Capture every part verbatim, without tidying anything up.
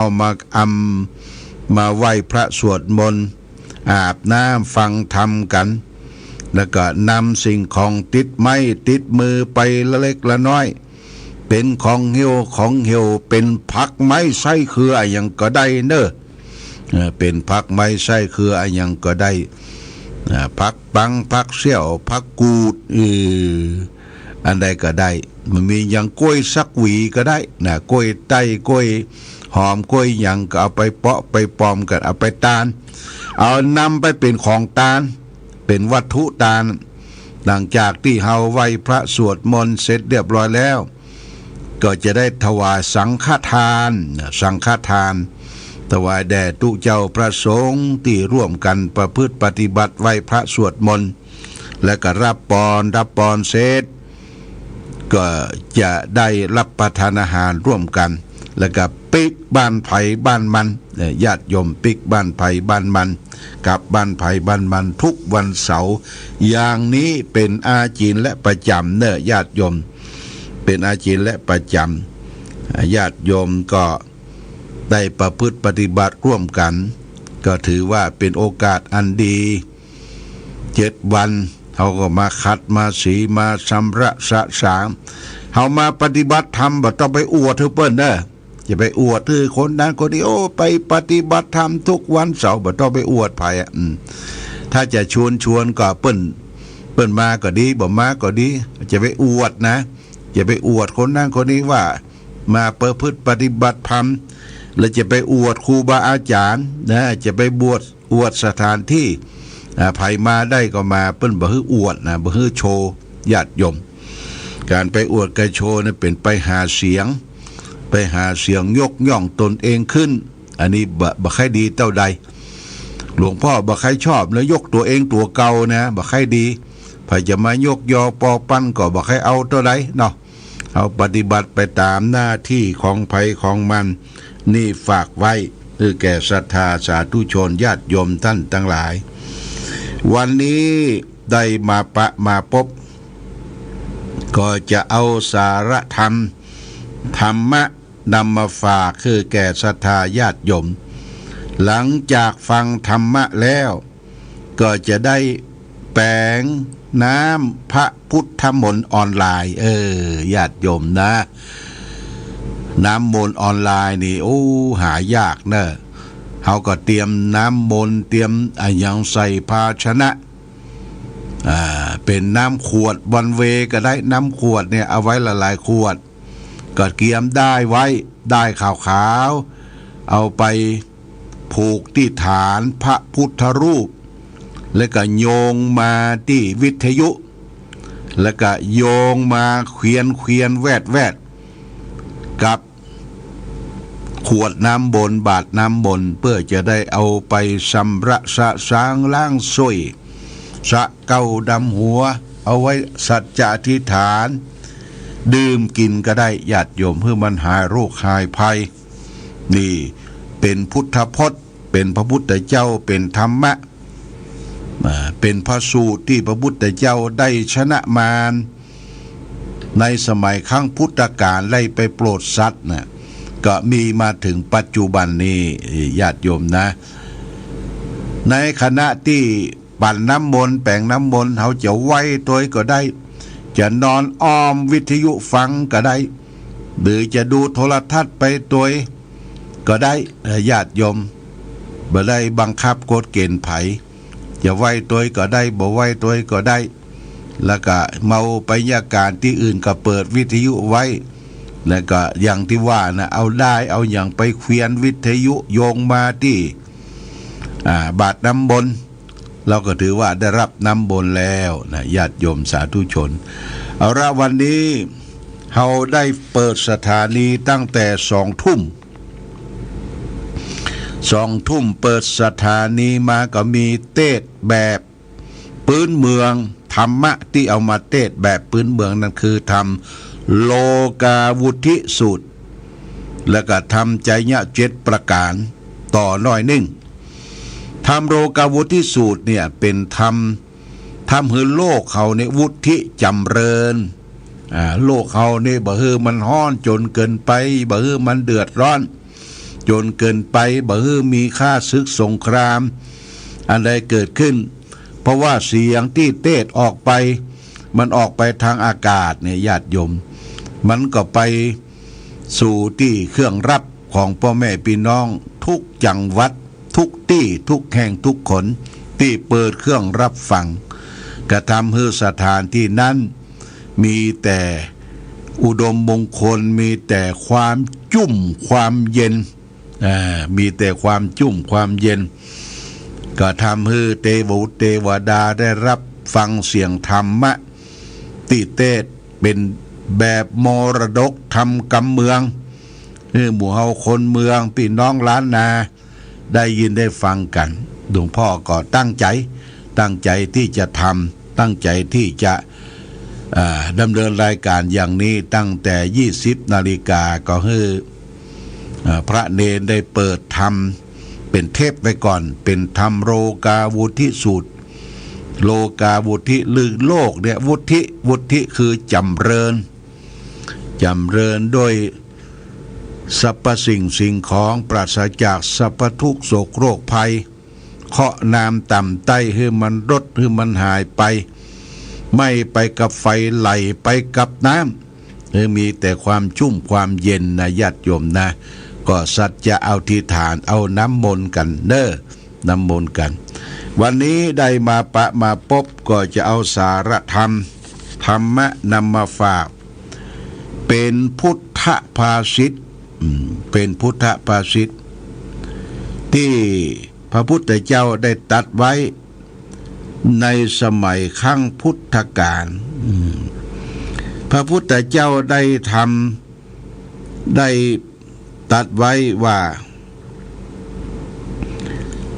เอามาอำ มาไหว้พระสวดมนต์ อาบน้ำฟังธรรมกั๋น แล้วก็นำสิ่งของติดไม้ติดมือไปละเล็กละน้อย เป๋นของเหี่ยวของเหี่ยว เป๋นผักไม้ไส้เครืออะหยังก็ได้เน่อ เออ เป๋นผักไม้ไส้เครืออะหยังก็ได้ อ่า ผักปัง ผักเสี้ยว ผักกูด เออ อันใดก็ได้ มันมีอย่างก้วยสักหวีก็ได้นะ ก้วยไต้ ก้วยหอม ก้วยหยังก็เอาไปเปาะไปปอมกั๋น เอาไปตาน เอานำไปเป๋นของตาน เป๋นวัตถุตาน หลังจากตี้เฮาไหว้พระสวดมนต์เสร็จเรียบร้อยแล้ว ก็จะได้ถวายสังฆทานนะ สังฆทาน ถวายแด่ตุ๊เจ้าพระสงฆ์ตี้ร่วมกั๋นประพฤติปฏิบัติไหว้พระสวดมนต์ แล้วก็รับปอน รับปอนเสร็จ ก็จะได้รับประทานอาหารร่วมกั๋น แล้วก็ปิ๊กบ้านใผบ้านมัน เอ่อ ญาติโยมปิ๊กบ้านใผบ้านมัน กลับบ้านใผบ้านมันทุกวันเสาร์ อย่างนี้เป๋นอาจิณและประจ๋ำเน่อญาติโยม เป๋นอาจิณและประจ๋ำ ญาติโยมก็ได้ประพฤติปฏิบัติร่วมกั๋น ก็ถือว่าเป๋นโอกาสอันดี เจ็ดวัน เฮาก็มาขัดมาสีมาชำระสะสาง เฮามาปฏิบัติธรรมบ่ต้องไปอวดหื้อเปิ้นเน่อ จะไปอวดหื้อคนนั้นคนนี้ โอ้ ไปปฏิบัติธรรมทุกวันเสาร์ บ่ต้องไปอวดใผอะ อืม ถ้าจะชวน ชวนก็เปิ้น เปิ้นมาก็ดี บ่มาก็ดี จะไปอวดนะ จะไปอวดคนนั้นคนนี้ว่ามาประพฤติปฏิบัติธรรม แล้วจะไปอวดครูบาอาจ๋ารย์นะ จะไปบวช อวดสถานตี้ อ่า ใผมาได้ก็มา เปิ้นบ่หื้ออวดนะ บ่หื้อโชว์ ญาติโยม ก๋านไปอวดก๋านโชว์นี่เป๋นไปหาเสียง ไปหาเสียงยกย่องตนเองขึ้น อันนี้บ่ บ่ใค่ดีเต้าใด หลวงพ่อบ่ใค่ชอบนะ ยกตั๋วเองตั๋วเก่านะ บ่ใค่ดี ใผจะมายกยอปอปั้นก็บ่ใค่เอาเต้าใดเนาะ เอาปฏิบัติไปต๋ามหน้าตี้ของใผของมัน นี่ฝากไว้ หื้อแก่ศรัทธาสาธุชนญาติโยมต้านตังหลาย วันนี้ได้มาปะมาปบ ก็จะเอาสาระธรรม ธรรมะนำมาฝากหื้อแก่ศรัทธาญาติโยม หลังจากฟังธรรมะแล้ว ก็จะได้แป๋งน้ำพระพุทธมนต์ออนไลน์ เออ ญาติโยมนะ น้ำมนต์ออนไลน์นี่ โอ้ หายากเน่อ เฮาก็เตรียมน้ำมนต์ เตรียมอะหยังใส่ภาชนะ อ่า เป๋นน้ำขวด one way ก็ได้ น้ำขวดเนี่ยเอาไว้หลายๆ ขวด ก็เตรียมด้ายไว้ ด้ายขาวๆ เอาไปผูกตี้ฐานพระพุทธรูป แล้วก็โยงมาตี้วิทยุ แล้วก็โยงมาเขวียนๆ แวดๆ กับขวดน้ำมนต์ บาตรน้ำมนต์ เปื้อจะได้เอาไปชำระสะสางล้างส้วย สระเก๊าดำหัว เอาไว้สัจจะอธิษฐาน ดื่มกิ๋นก็ได้ ญาติโยม หื้อมันหายโรคหายภัย นี่เป๋นพุทธพจน์ เป๋นพระพุทธเจ้า เป๋นธรรมะ อ่า เป๋นพระสูตรตี้พระพุทธเจ้าได้ชนะมาร ในสมัยครั้งพุทธกาลได้ไปโปรดสัตว์น่ะ ก็มีมาเถิงปัจจุบันนี้ ญาติโยมนะ ในขณะตี้ปั่นน้ำมนต์ แป๋งน้ำมนต์ เฮาจะไหว้ตวยก็ได้ จะนอนอ้อมวิทยุฟังก็ได้ หรือจะดูโทรทัศน์ไปตวยก็ได้ เอ่อ ญาติโยม บ่ได้บังคับกฎเก๋ณฑ์ใผ จะไหว้ตวยก็ได้ บ่ไหว้ตวยก็ได้ แล้วก็เมาไปยามการตี้อื่นก็เปิดวิทยุไว้ แล้วก็อย่างตี้ว่านะ เอาด้ายเอาหยังไปเขวียนวิทยุโยงมาตี้ อ่า บาตรน้ำมนต์ เราก็ถือว่าได้รับน้ำมนต์แล้วนะ ญาติโยมสาธุชน เอาละ วันนี้เฮาได้เปิดสถานีตั้งแต่สองทุ่ม สองทุ่มเปิดสถานีมาก็มีเตสน์แบบ ปื๊นเมือง ธรรมะตี้เอามาเตสน์แบบปื๊นเมืองนั้นคือธรรมโลกาวุฒสูตร แล้วก็ธรรมไตรยะเจ็ดประก๋าน ต่อหน้อยนึ่ง ธรรมโลกาวุฒสูตรเนี่ยเป๋นธรรม ทำหื้อโลกเฮาเนี่ยวุฒจำเริญ อ่า โลกเฮาเนี่ยบ่หื้อมันฮ้อนจ๋นเกินไป บ่หื้อมันเดือดร้อน จนเกินไป บ่หื้อมีข้าศึกสงครามอันใดเกิดขึ้น เพราะว่าเสียงตี้เตสน์ออกไป มันออกไปตางอากาศเนี่ย ญาติโยม มันก็ไปสู่ตี้เครื่องรับของป้อแม่ปี้น้องทุกจังหวัด ทุกตี้ ทุกแห่ง ทุกคน ตี้เปิดเครื่องรับฟัง ก็ทำหื้อสถานตี้นั้นมีแต่อุดมมงคล มีแต่ความจุ่มความเย็น อ่า มีแต่ความจุ่มความเย็น ก็ทำหื้อเตวะ เตวดาได้รับฟังเสียงธรรมะ ตี้เตสน์เป๋นแบบมรดกธรรมกำเมือง หื้อหมู่เฮาคนเมือง ปี้น้องล้านนา ได้ยินได้ฟังกั๋น หลวงพ่อก็ตั้งใจ๋ ตั้งใจ๋ตี้จะทำ ตั้งใจ๋ตี้จะ อ่า ดำเนินรายการอย่างนี้ ตั้งแต่ยี่สิบนาฬิกา ก็หื้อ อ่า พระเณรได้เปิดธรรมเป๋นเทปไว้ก่อน เป๋นธรรมโลกาวุทิสูตร โลกาวุทิ ลือโลกเนี่ย วุทิ วุทิคือจ๋ำเริญ จ๋ำเริญด้วยสรรพสิ่งสิ่งของ ปราศจากสรรพทุกข์โศกโรคภัย เคราะห์น้ำต่ำไต้ หื้อมันลด หื้อมันหายไป ไม่ไปกับไฟ ไหลไปกับน้ำ หื้อมีแต่ความชุ่มความเย็นนะ ญาติโยมนะ ก็สัจจะอธิษฐานเอาน้ำมนต์กั๋นเน้อ น้ำมนต์กั๋น วันนี้ได้มาปะมาปบ ก็จะเอาสาระธรรม ธรรมะนำมาฝาก เป๋นพุทธภาษิต อืม เป๋นพุทธภาษิต ตี้พระพุทธเจ้าได้ตรัสไว้ในสมัยครั้งพุทธกาล อืม พระพุทธเจ้าได้ทำ ได้ตรัสไว้ว่า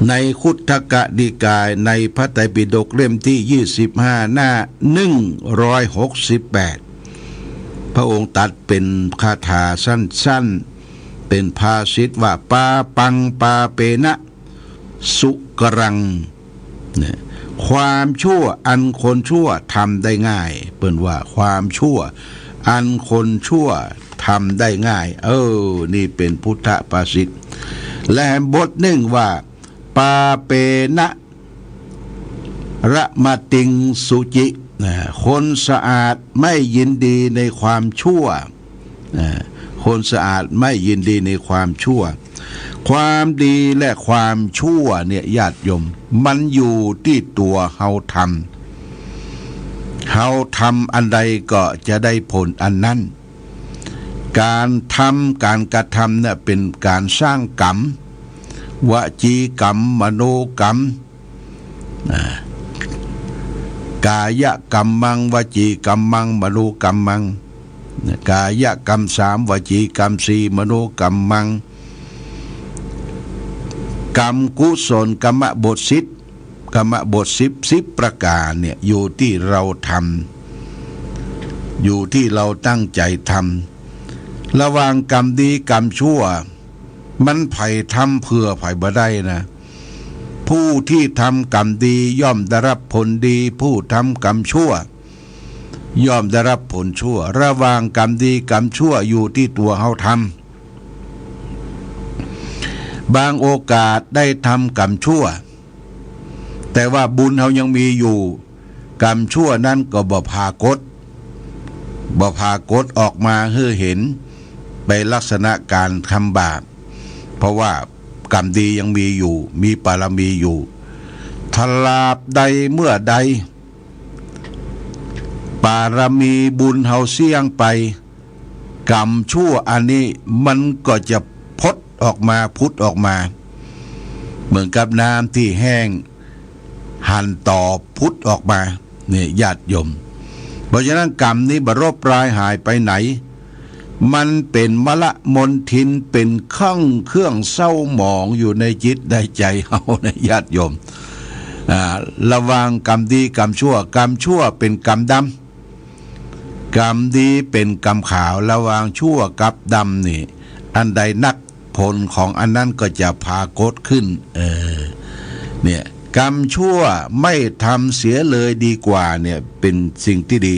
ในคุตทกนิกาย ในพระไตรปิฎกเล่มตี้ยี่สิบห้า หน้าหนึ่งร้อยหกสิบแปด พระองค์ตรัสเป๋นคาถาสั้นๆ เป๋นภาษิตว่า ปาปังปาเปนะ สุกรัง เนี่ย ความชั่วอันคนชั่วทำได้ง่าย เปิ้นว่าความชั่วอันคนชั่วทำได้ง่าย เออ นี่เป๋นพุทธภาษิต และบทหนึ่งว่า ปาเปนะ ระมะติงสุจิ นะ คนสะอาดไม่ยินดีในความชั่ว นะ คนสะอาดไม่ยินดีในความชั่ว ความดีและความชั่วเนี่ย ญาติโยม มันอยู่ตี้ตั๋วเฮาทำ เฮาทำอันใดก็จะได้ผลอันนั้น ก๋านทำ ก๋านกระทำเนี่ย เป๋นก๋านสร้างกรรม วจีกรรม มโนกรรม นะ กายกัมมัง วจีกัมมัง มโนกัมมัง นะ กายกรรมสาม วจีกรรมสี่ มโนกัมมัง กรรมกุศล กรรมบทสิบ กรรมบทสิบ สิบประก๋านเนี่ย อยู่ตี้เฮาทำ อยู่ตี้เฮาตั้งใจ๋ทำ ระหว่างกรรมดีกรรมชั่ว มันใผทำเผื่อใผบ่ได้นะ ผู้ตี้ทำกรรมดีย่อมได้รับผลดี ผู้ทำกรรมชั่วย่อมได้รับผลชั่ว ระหว่างกรรมดีกรรมชั่วอยู่ตี้ตั๋วเฮาทำ บางโอกาสได้ทำกรรมชั่ว แต่ว่าบุญเฮายังมีอยู่ กรรมชั่วนั้นก็บ่ผากฏ บ่ผากฏออกมาหื้อเห็น ไปลักษณะก๋านทำบาป เพราะว่ากรรมดียังมีอยู่ มีปารมีอยู่ ตราบใดเมื่อใด ปารมีบุญเฮาเสี้ยงไป กรรมชั่วอันนี้มันก็จะผุดออกมา ผุดออกมา เหมือนกับน้ำตี้แห้ง หันต่อผุดออกมา เนี่ย ญาติโยม เพราะฉะนั้นกรรมนี้บ่ลบลายหายไปไหน มันเป๋นมลมลทิน เป๋นเครื่อง เครื่องเศร้าหมองอยู่ในจิตในใจ๋เฮานะ ญาติโยม อ่า ระหว่างกรรมดีกรรมชั่ว กรรมชั่วเป๋นกรรมดำ กรรมดีเป๋นกรรมขาว ระหว่างชั่วกับดำนี่ อันใดนัก ผลของอันนั้นก็จะผากฏขึ้น เออ เนี่ย กรรมชั่วไม่ทำเสียเลยดีกว่าเนี่ย เป๋นสิ่งตี้ดี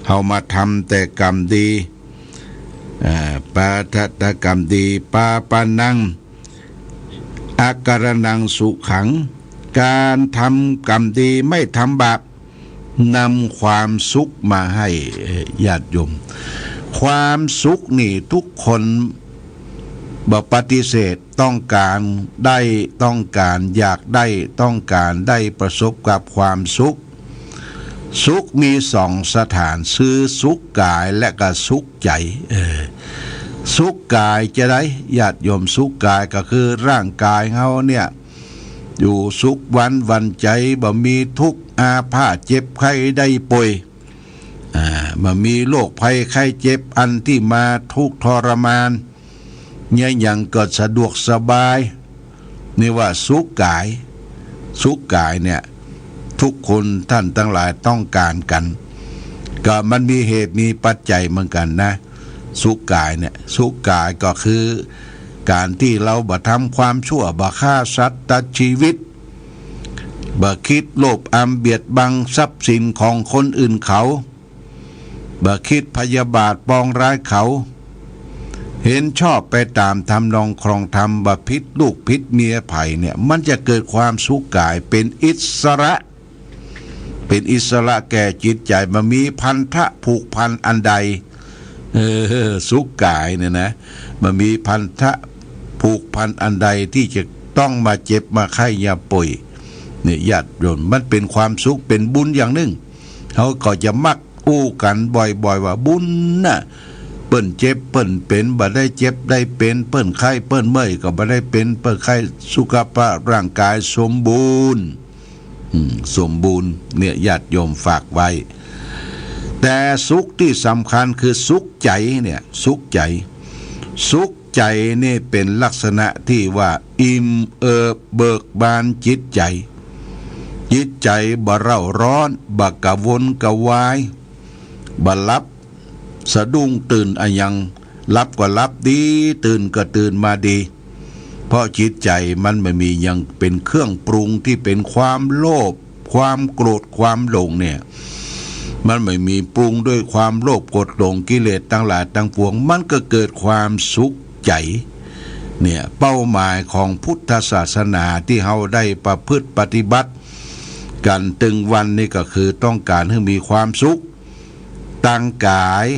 เฮามาทำแต่กรรมดี อ่า ปาทะกรรมดี ปาปานัง อาการนังสุขัง การทำกรรมดีไม่ทำบาป นำความสุขมาให้ เอ่อ ญาติโยม ความสุขนี่ทุกคนบ่ปฏิเสธ ต้องการได้ ต้องการอยากได้ ต้องการได้ประสบกับความสุข สุขมีสองสถาน คือสุขกายและก็สุขใจ๋ เออ สุขกายจาใด ญาติโยม สุขกายก็คือร่างกายเฮาเนี่ย อยู่สุขหวันหวั่นใจ๋ บ่มีทุกข์อาพาธเจ็บไข้ได้ป่วย อ่า บ่มีโรคภัยไข้เจ็บอันตี้มาทุกข์ทรมาน เนี่ยหยังก็สะดวกสบาย นี่ว่าสุขกาย สุขกายเนี่ย ทุกคนท่านตังหลายต้องการกั๋น ก็มันมีเหตุมีปัจจัยเหมือนกั๋นนะ สุขกายเนี่ย สุขกายก็คือก๋านตี้เฮาบ่ทำความชั่ว บ่ฆ่าสัตว์ตัดชีวิต บ่คิดโลภอำเบียดบังทรัพย์สินของคนอื่นเขา บ่คิดพยาบาทปองร้ายเขา เห็นชอบไปต๋ามทำนองครองธรรม บ่ผิดลูกผิดเมียใผเนี่ย มันจะเกิดความสุขกาย เป๋นอิสระ เป๋นอิสระแก่จิตใจ๋ บ่มีพันธะผูกพันอันใด เออ สุขกายเนี่ยนะ บ่มีพันธะผูกพันอันใดตี้จะต้องมาเจ็บมาไข้ยามป่วย เนี่ยญาติโยม มันเป๋นความสุข เป๋นบุญอย่างนึ่ง เฮาก็จะมักอู้กั๋นบ่อยๆ ว่าบุญน่ะ เปิ้นเจ็บเปิ้นเป๋นบ่ได้เจ็บได้เป๋น เปิ้นไข้เปิ้นเมื่อยก็บ่ได้เป๋น เปิ้นไข้สุขภาพร่างกายสมบูรณ์ อืม สมบูรณ์ เนี่ยญาติโยมฝากไว้ แต่สุขตี้สำคัญคือสุขใจ๋เนี่ย สุขใจ๋ สุขใจ๋นี่เป๋นลักษณะตี้ว่าอิ่มเอิบเบิกบานจิตใจ๋ จิตใจ๋บ่เร่าร้อน บ่กระวนกระวาย บ่หลับสะดุ้งตื่นอะหยัง หลับก็หลับดี ตื่นก็ตื่นมาดี เพราะจิตใจ๋มันบ่มีหยังเป๋นเครื่องปรุงตี้เป๋นความโลภ ความโกรธ ความหลงเนี่ย มันบ่มีปรุงด้วยความโลภ โกรธ หลง กิเลสตังหลายตังปวง มันก็เกิดความสุขใจ๋ เนี่ย เป้าหมายของพุทธศาสนาตี้เฮาได้ประพฤติปฏิบัติกั๋นตึงวันนี้ก็คือต้องการหื้อมีความสุข ตางก๋าย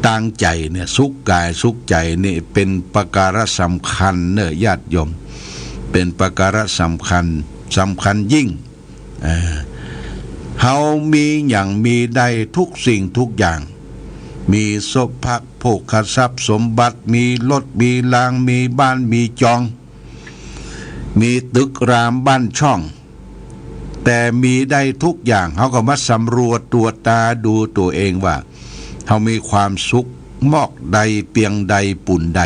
ตางใจ๋เนี่ย สุขกายสุขใจ๋นี่เป๋นประการะสำคัญเน่อญาติโยม เป๋นประการะสำคัญ สำคัญยิ่ง เออ เฮามีหยังมีได้ทุกสิ่งทุกอย่าง มีสภะโภคทรัพย์สมบัติ มีรถมีราง มีบ้านมีจอง มีตึกรามบ้านช่อง แต่มีได้ทุกอย่าง เฮาก็มาสำรวจตรวจตราดูตั๋วเองว่า เฮามีความสุขมอกใดเปียงใดปูนใด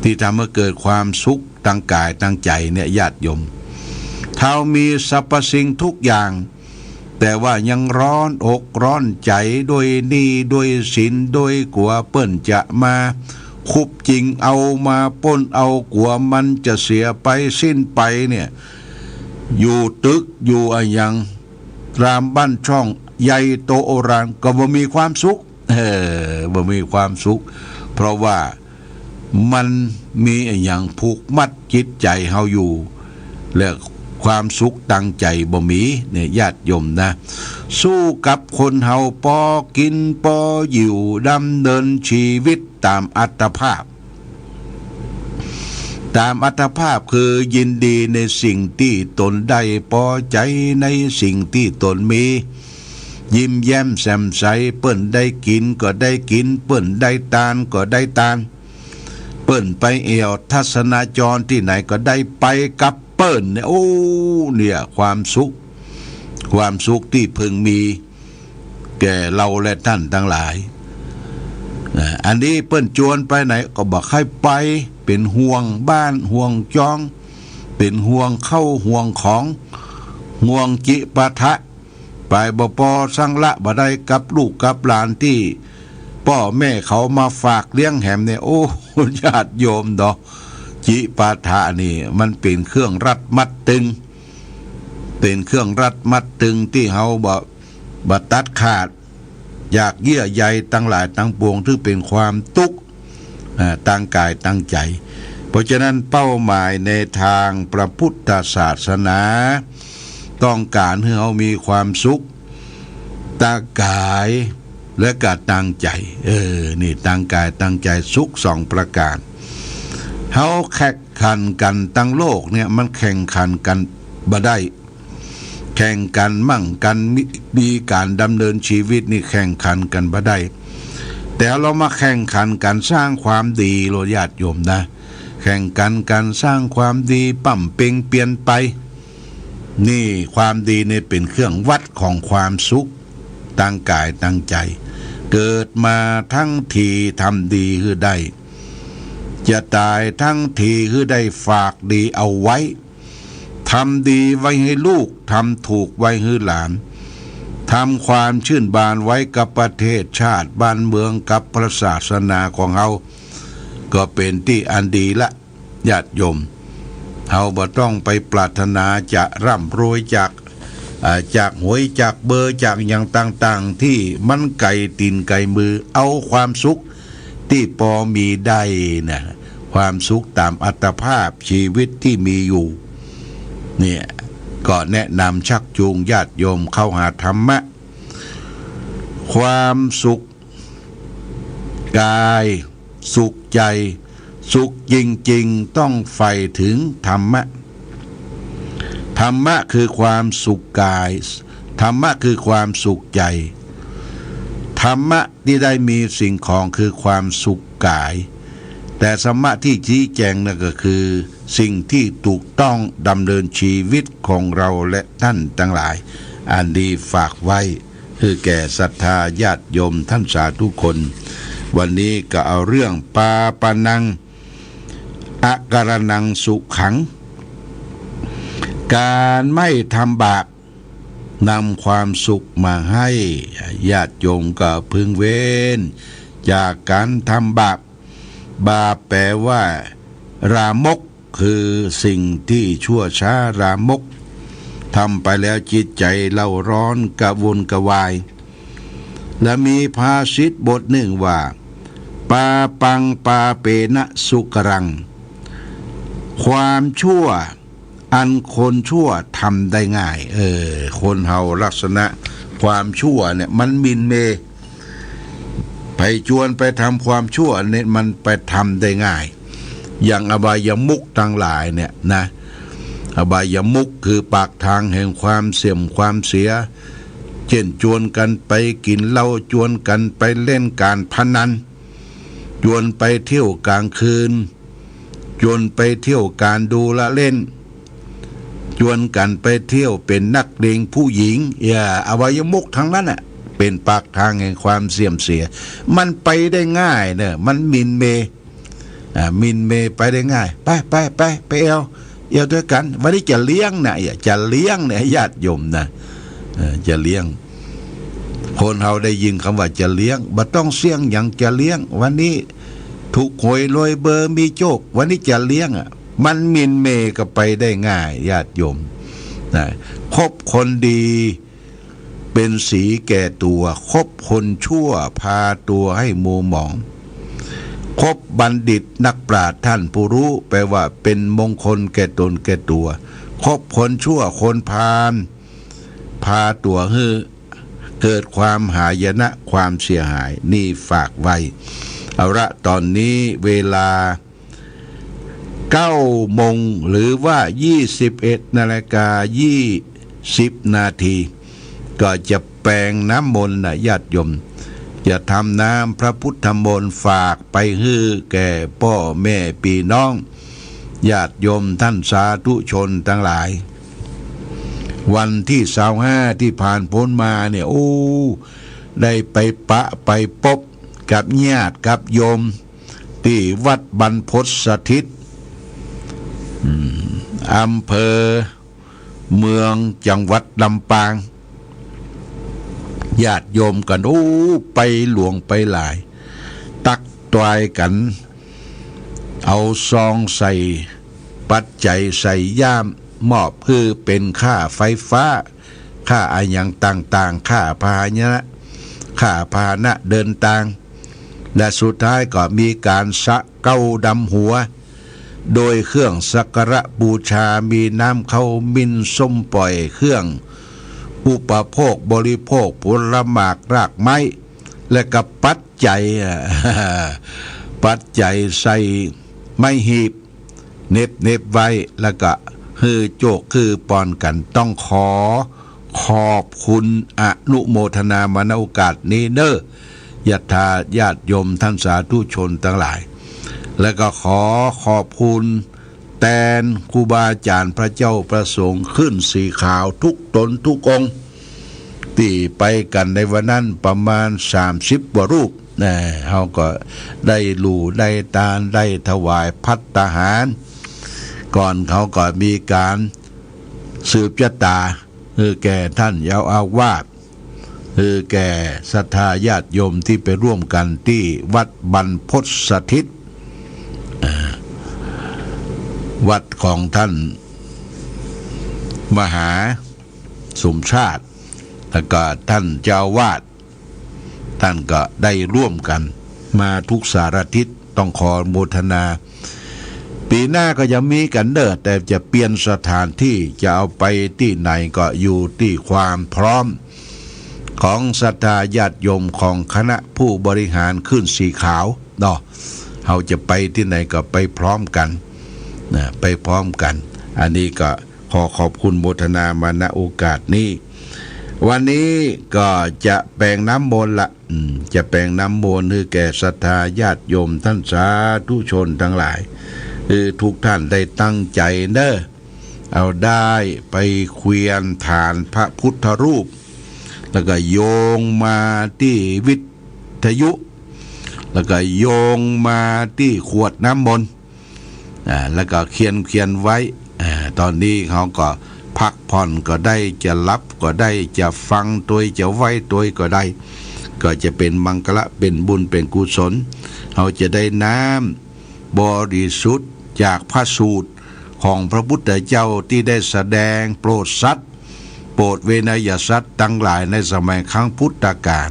ตี้ทำหื้อเกิดความสุขตางก๋ายตางใจ๋เนี่ยญาติโยม เฮามีสรรพสิ่งทุกอย่าง แต่ว่ายังร้อนอกร้อนใจ๋ด้วยหนี้ด้วยสินด้วยกั๋วเปิ้นจะมาคุบจิงเอามาป้นเอา กั๋วมันจะเสียไปสิ้นไปเนี่ย อยู่ตึกอยู่อะหยัง รามบ้านช่องใหญ่โตโอฬารก็บ่มีความสุข เออ บ่มีความสุข เพราะว่ามันมีอะหยังผูกมัดจิตใจ๋เฮาอยู่ และความสุขตางใจ๋บ่มีเนี่ยญาติโยมนะ สู้กับคนเฮาปอกิ๋นปออยู่ ดำเนินชีวิตต๋ามอัตภาพ ต๋ามอัตภาพคือยินดีในสิ่งตี้ตนได้ ปอใจ๋ในสิ่งตี้ตนมี ยิ้มแย้มแจ่มใส เปิ้นได้กิ๋นก็ได้กิ๋น เปิ้นได้ตานก็ได้ตาน เปิ้นไปแอ่วทัศนจรตี้ไหนก็ได้ไปกับเปิ้นเนี่ย โอ้ เนี่ยความสุข ความสุขตี้พึงมีแก่เฮาและต้านตังหลาย นะ อันนี้เปิ้นจวนไปไหนก็บ่ใค่ไป เป๋นห่วงบ้านห่วงจอง เป๋นห่วงเข้าห่วงของ ห่วงจิปาถะ ไปบ่ปอสังละบ่ได้กับลูกกับหลานตี้ป้อแม่เขามาฝากเลี้ยงแหมเนี่ย โอ้ ญาติโยมเนาะ จิปาถะนี่มันเป๋นเครื่องรัดมัดตึง เป๋นเครื่องรัดมัดตึงตี้เฮาบ่ บ่ตัดขาด อยากเยื่อใยตังหลายตังปวง ซึ่งเป๋นความตุ๊กข์ อ่า ตางก๋ายตางใจ๋ เพราะฉะนั้นเป้าหมายในตางพระพุทธศาสนา ต้องก๋านหื้อเฮามีความสุข ตางก๋ายและก็ตางใจ๋ เออ นี่ตางก๋ายตางใจ๋สุขสองประก๋าน เฮาแข่งขันกั๋นตังโลกเนี่ย มันแข่งขันกั๋นบ่ได้ แข่งกั๋นมั่งกั๋นมี มีก๋านดำเนินชีวิตนี่แข่งขันกั๋นบ่ได้ แต่เฮามาแข่งขันกั๋นสร้างความดีโลดญาติโยมนะ แข่งขันกั๋นสร้างความดี ป้ำเป๋งเปียรไป นี่ความดีนี่เป๋นเครื่องวัดของความสุขตางก๋ายตางใจ๋ เกิดมาตังทีทำดีหื้อได้ จะต๋ายตังทีหื้อได้ฝากดีเอาไว้ ทำดีไว้หื้อลูก ทำถูกไว้หื้อหลาน ทำความชื่นบานไว้กับประเทศชาติบ้านเมืองกับพระศาสนาของเฮา ก็เป๋นตี้อันดีละ ญาติโยม เฮาบ่ต้องไปปรารถนาจะร่ำรวยจาก อ่า จากหวยจากเบอร์จากอะหยังต่างๆ ตี้มันไก๋ตี๋นไก๋มือ เอาความสุขตี้ปอมีได้นะ ความสุขต๋ามอัตภาพชีวิตตี้มีอยู่ เนี่ย ก็แนะนำชักจูงญาติโยมเข้าหาธรรมะ ความสุขกาย สุขใจ๋ สุขจริงๆ ต้องใฝ่เถิงธรรมะ ธรรมะคือความสุขกาย ธรรมะคือความสุขใจ๋ ธรรมะตี้ได้มีสิ่งของคือความสุขกาย แต่ธรรมะตี้ชี้แจ๋งนั่นก็คือสิ่งตี้ถูกต้องดำเนินชีวิตของเฮาและต้านตังหลาย อันนี้ฝากไว้ หื้อแก่ศรัทธาญาติโยมต้านสาธุคน วันนี้ก็เอาเรื่อง ปาปานัง อะการะณัง สุขัง ก๋านไม่ทำบาปนำความสุขมาหื้อ ญาติโยมก็พึงเว้นจากก๋านทำบาป บาปแปลว่า ลามก คือสิ่งตี้ชั่วช้าลามก ทำไปแล้วจิตใจ๋เร่าร้อนกระวนกระวาย และมีภาษิตบทนึ่งว่า ปาปัง ปาเปนะ สุกรัง ความชั่วอันคนชั่วทำได้ง่าย เออ คนเฮาลักษณะความชั่วเนี่ยมันหมิ่นเหม่ ใผจวนไปทำความชั่วเนี่ยมันไปทำได้ง่าย อย่างอบายมุขตังหลายเนี่ยนะ อบายมุขคือปากตางแห่งความเสื่อมความเสีย เจ้นจวนกั๋นไปกิ๋นเหล้า จวนกั๋นไปเล่นก๋านพนัน จวนไปเที่ยวก๋างคืน จวนไปเที่ยวก๋านดูละเล่น จวนกั๋นไปเที่ยวเป๋นนักเลงผู้หญิง เยียะ อบายมุขตังนั้นน่ะ เป๋นปากตางแห่งความเสื่อมเสีย มันไปได้ง่ายเน่อ มันหมิ่นเหม่ อ่า หมิ่นเหม่ไปได้ง่าย ไป ไป ไป ไปเอี่ยว เอี่ยวตวยกั๋น วันนี้จะเลี้ยงนะ เยียะ จะเลี้ยงนะ ญาติโยมนะ เออ จะเลี้ยง คนเฮาได้ยินกำว่าจะเลี้ยง บ่ต้องเสี้ยงหยังจะเลี้ยง วันนี้ถูกหวยรวยเบอร์มีโจค วันนี้จะเลี้ยงอะ มันหมิ่นเหม่ก็ไปได้ง่าย ญาติโยมนะ คบคนดีเป๋นสีแก่ตั๋ว คบคนชั่วพาตั๋วหื้อมัวหมอง คบบัณฑิตนักปราชญ์ต้านผู้ฮู้ แปลว่าเป๋นมงคลแก่ต๋นแก่ตั๋ว คบคนชั่วคนพาล พาตั๋วหื้อเกิดความหายนะความเสียหาย นี่ฝากไว้ เอาละ ต๋อนนี้เวลา เก้าโมง หรือว่า ยี่สิบเอ็ดนาฬิกายี่สิบนาที ก็จะแปงน้ำมนต์นะญาติโยม จะทำน้ำพระพุทธมนต์ฝากไปหื้อแก่ป้อแม่ปี้น้อง ญาติโยมต้านสาธุชนตังหลาย วันตี้ซาวห้าตี้ผ่านป๊นมาเนี่ย โอ้ ได้ไปปะไปปบกับญาติกับโยม ตี้วัดบรรพตสถิต อืม อำเภอเมือง จังหวัดลำปาง ญาติโยมกั๋น โอ้ ไปหลวงไปหลาย ตักตวายกั๋น เอาซองใส่ปัจจัยใส่ย่าม มอบหื้อเป๋นค่าไฟฟ้า ค่าอะหยังต่างๆ ค่าพาหนะ ข้าพาหนะเดินตาง และสุดท้ายก็มีก๋านสระเก๊าดำหัว โดยเครื่องสักการะบูชา มีน้ำขมิ้นส้มป่อย เครื่องอุปโภคบริโภค ผลหมากรากไม้ และก็ปัจจัย อ่ะ ปัจจัยใส่ไม้หีบ เหน็บ เหน็บไว้ แล้วก็หื้อโจกหื้อปอนกั๋น ต้องขอขอบคุณอนุโมทนามา ณ โอกาสนี้เน้อ ศรัทธาญาติโยมท่านสาธุชนตังหลาย แล้วก็ขอขอบคุณแตนครูบาอาจ๋ารย์พระเจ้าพระสงฆ์ขึ้นสีขาวทุกต๋นทุกองค์ ตี้ไปกั๋นในวันนั้นประมาณสามสิบกว่ารูป นะ เฮาก็ได้หลู่ได้ตาน ได้ถวายภัตตาหาร ก่อนเขาก็มีก๋านสืบจะต๋า หื้อแก่ท่านเจ้าอาวาส หื้อแก่ศรัทธาญาติโยมตี้ไปร่วมกั๋นตี้วัดบรรพตสถิต อ่า วัดของท่านมหาสมชาติ แล้วก็ท่านเจ้าอาวาส ต้านก็ได้ร่วมกั๋นมาทุกสารทิศ ต้องขอโมทนา ปี๋หน้าก็จะมีกั๋นเน้อ แต่จะเปลี่ยนสถานตี้ จะเอาไปตี้ไหนก็อยู่ตี้ความพร้อมของศรัทธาญาติโยมของคณะผู้บริหารขึ้นสีขาวเนาะ เฮาจะไปตี้ไหนก็ไปพร้อมกั๋นนะ ไปพร้อมกั๋น อันนี้ก็ ขอขอบคุณโมทนามา ณ โอกาสนี้ วันนี้ก็จะแป๋งน้ำมนต์ละ อืม จะแป๋งน้ำมนต์หื้อแก่ศรัทธาญาติโยมต้านสาธุชนตังหลาย หื้อทุกต้านได้ตั้งใจ๋เน้อ เอาด้ายไปเขวียนฐานพระพุทธรูป แล้วก็โยงมาตี้วิทยุ แล้วก็โยงมาตี้ขวดน้ำมนต์ อ่า แล้วก็เขียน เขียนไว้ อ่า ต๋อนนี้เขาก็พักผ่อนก็ได้ จะหลับก็ได้ จะฟังตวย จะไหว้ตวยก็ได้ ก็จะเป๋นมังคละ เป๋นบุญ เป๋นกุศล เขาจะได้น้ำบริสุทธิ์จากพระสูตรของพระพุทธเจ้าตี้ได้แสดงโปรดสัตว์ โปรดเวไนยสัตว์ตังหลายในสมัยครั้งพุทธกาล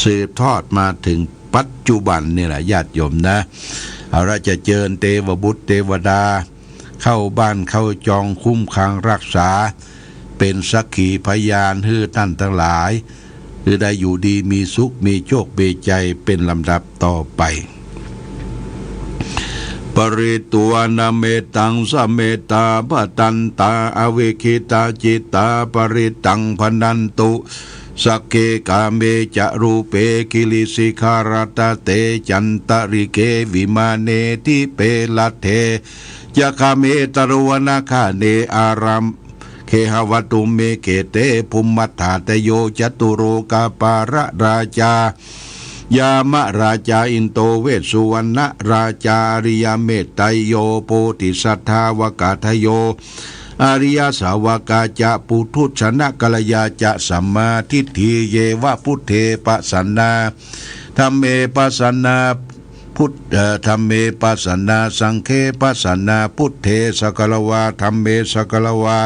สืบทอดมาเถิงปัจจุบันนี่แหละ ญาติโยมนะ เอาละ จะเจิญเตวบุตรเตวดา เข้าบ้านเข้าจองคุ้มครองรักษา เป๋นสักขีพยานหื้อต้านตังหลาย หื้อได้อยู่ดีมีสุข มีโชค มีชัยเป๋นลำดับต่อไป ปริตวานะเมตัง สะเมตตา ภะทันตา อวิกขิตาจิตตา ปริตตัง ภะนันตุ สักเข กาเม จะ รูเป กิริสิขะรัตตะเต จันตะริเก วิมาเน ทิเป รัตเถ จะ คาเม ตะรุวนะ คะเน อารัม เข หะวะตุ เม เข เต ภุมมัฏฐาตะโย จะตุโรกะปาละราชา ยามะราชา อินโด เวสสุวรรณะราชา อริยะเมตตัยโย โพธิสัตถาวกะทะโย อริยสาวกาจะ ปุถุชนะกัลยาจะ สัมมาทิฏฐิเยวะ พุทเทปะสันนา ธัมเมปะสันนา พุทธ เอ่อ ธัมเมปะสันนา สังเฆปะสันนา พุทเทสะกะละวา ธัมเมสะกะละวา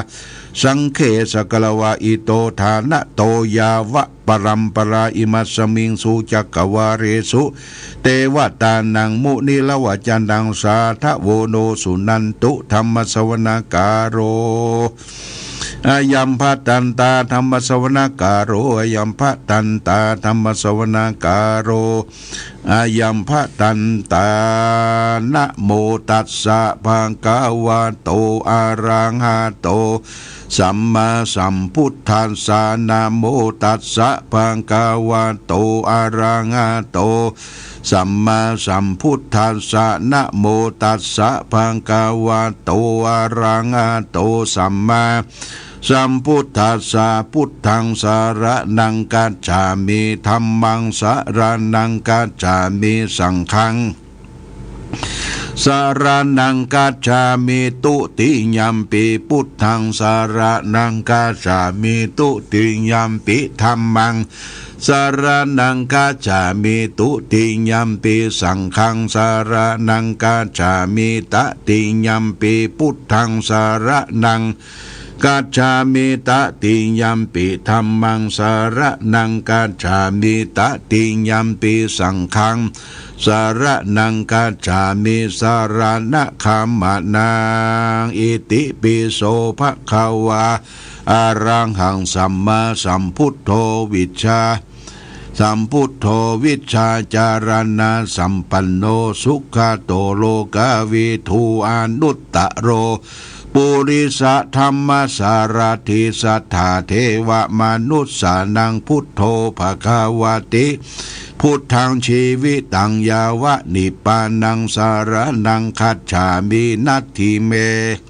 สังเฆสะกะละวา อิโตทานะโต ยาวะปะรัมปะรา อิมัสสะมิงสุจักกะวาเลสุ เตวะตานัง มุนิระวะจะนัง สาธะโว โน สุนันตุ ธัมมะสะวะนะกาโล อะยัมภะทันตา ธัมมะสะวะนะกาโล อะยัมภะทันตา ธัมมะสะวะนะกาโล อะยัมภะทันตา นะโมตัสสะ ภะคะวะโต อะระหะโต สัมมาสัมพุทธัสสะ นะโมตัสสะ ภะคะวะโต อะระหะโต สัมมาสัมพุทธัสสะ นะโมตัสสะ ภะคะวะโต อะระหะโต สัมมา สัมพุทธัสสะ พุทธังสะระณังคัจฉามิ ธัมมังสะระณังคัจฉามิ สังฆังสะระณังคัจฉามิ ตุติยัมปิ พุทธังสะระณังคัจฉามิ ตุติยัมปิ ธัมมังสะระณังคัจฉามิ ตุติยัมปิ สังฆังสะระณังคัจฉามิ ตติยัมปิ พุทธังสะระณัง gacchāmi. Tatiyampi dhammaṃ saraṇaṃ gacchāmi. Tatiyampi saṅghaṃ saraṇaṃ gacchāmi. Saraṇagamanaṃ. Itipi so bhagavā arahaṃ sammāsambuddho vijjā sambuddho vijjācaraṇasampanno sugato lokavidū anuttaro purisadammasārathi satthā devamanussānaṃ buddho bhagavāti. Buddhaṃ jīvitaṃ yāva nibbānaṃ saraṇaṃ gacchāmi. Natthi me